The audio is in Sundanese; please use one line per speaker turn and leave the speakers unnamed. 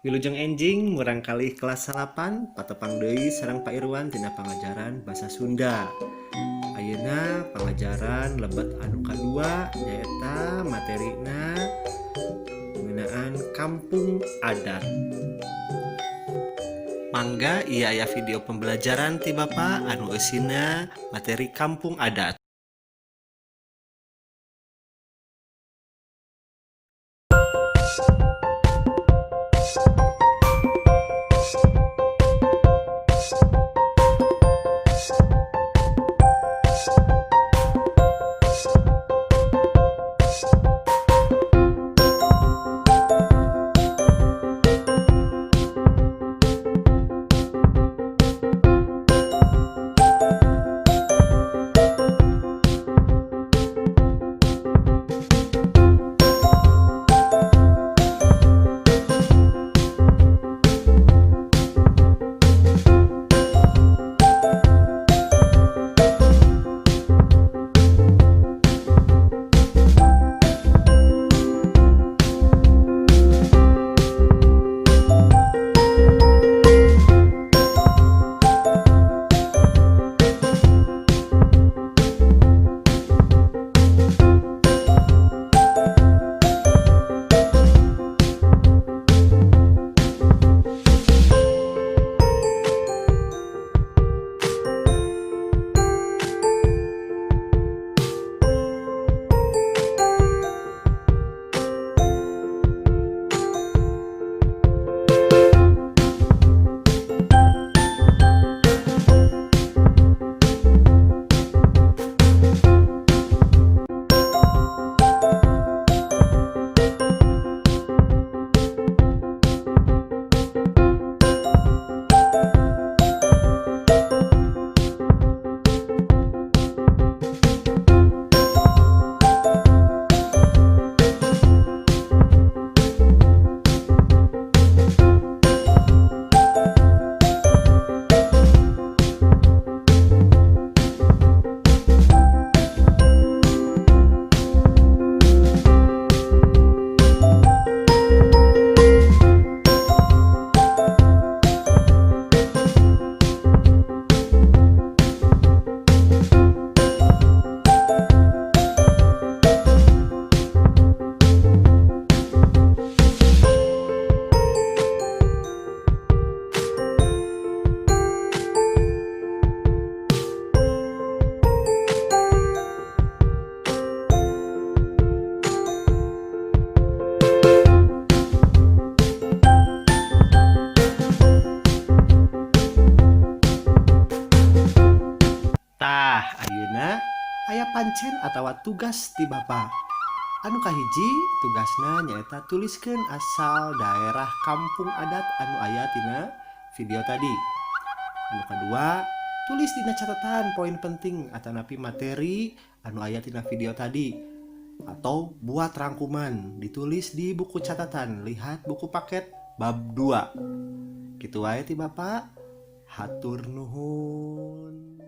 Wilujeng enjing murangkalih kelas 9, patepang deui sareng Pak Irwan tina pangajaran Basa Sunda. Ayeuna pangajaran lebet anu kadua, nyaeta materina ngeunaan kampung adat. Mangga ieu aya video pembelajaran ti Bapak anu eusina materi kampung adat. Tah, ayeuna aya pancen atawa tugas ti Bapak. Anu kahiji tugasna nyaeta tuliskeun asal daerah kampung adat anu aya tina video tadi. Anu kadua, tulis dina catatan poin penting atanapi materi anu aya tina video tadi atau buat rangkuman ditulis di buku catatan, lihat buku paket bab 2. Kitu wae ti Bapak. Hatur nuhun.